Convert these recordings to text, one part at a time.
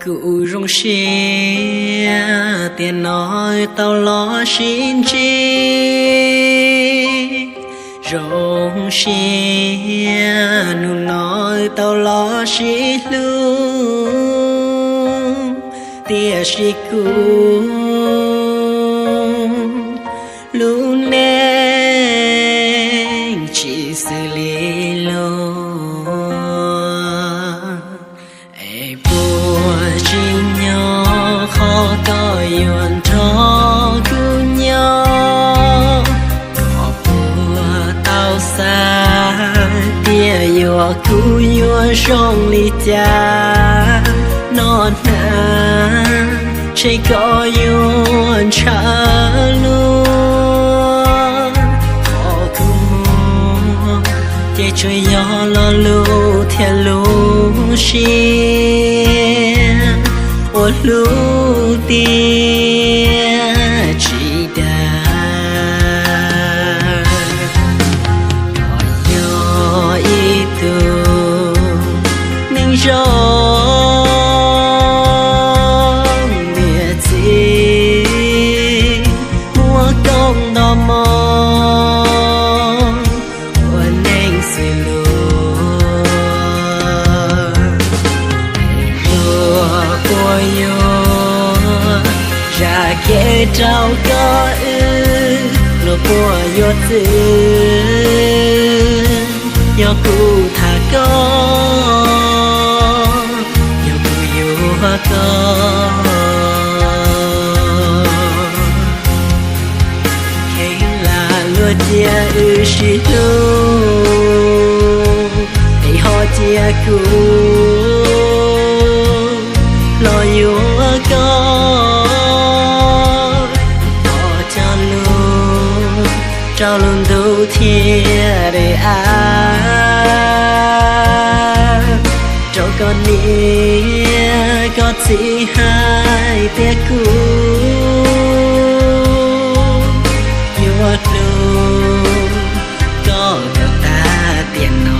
Kuv zoo siab tiam no tau los sib ntsib, zoo siab hnub no tau los sib hlub, tiam sis kuv lub neej tsis xws li luag. Es puas tsim nyog qhov koj yuav nrog kuv nyob, koj puas tau xav tias yog kuv yuav zoo li cas? Noj hnav ntshe koj yuav ntshaw luag, qhov kuv muaj ces tsuas yog lo lus thiab lub siab uas hlub tiag tsis dag. Koj yog ib tug neeg zoo niam txiv muaj koob nto moo ua neej xws luag. Luag puas yuav zam kev rau koj wb, luag puas yuav txwv yog kuv tham koj, yog kuv yuav koj. Kheev lam luag cia wb sib hlub, es ho cia kuv los yuav koj. Koj cog lus rau lub ntuj thiab daim av, rau koj niam koj txiv hais tias kuv yuav hlub koj kom tag tiam no.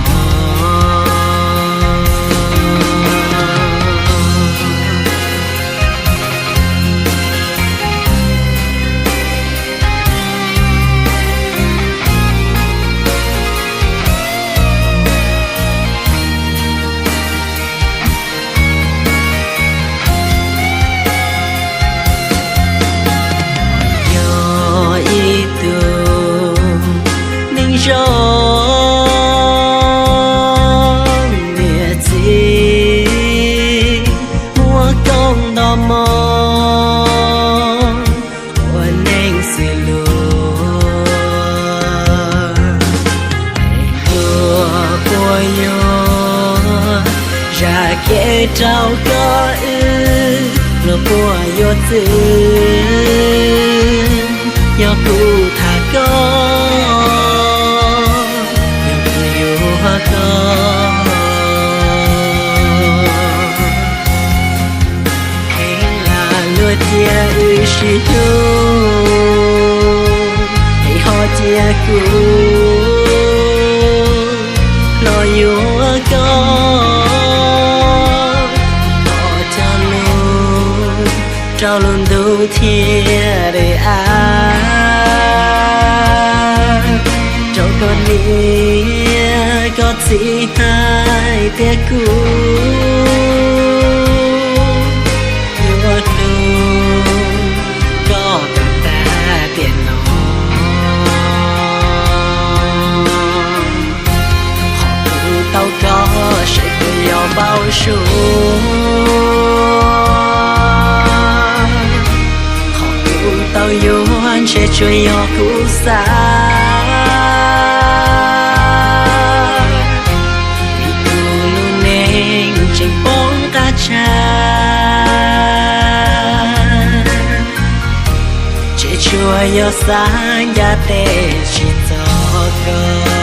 Yog ib tug neeg zoo niam txiv muaj koob nto moo ua neej xws luag. Luag puas yuav zam kev rau koj wb, luag puas yuav txwv yog kuv tham koj, yog kuv yuav koj. Kheev lam luag cia wb sib hlub, es ho cia kuv los yuav koj. Koj cog lus rau lub ntuj thiab daim av, rau koj niam koj txiv hais tias kuv yuav hlub koj kom tag tiam no. Qhov kuv tau koj seb puas yog npau suav, qhov kuv tau yuav ntshe tsuas yog kuv xav, vim kuv lub neej tseem poob qab tsag, tseem tsuas yog xav ncaj tes tsis txog koj.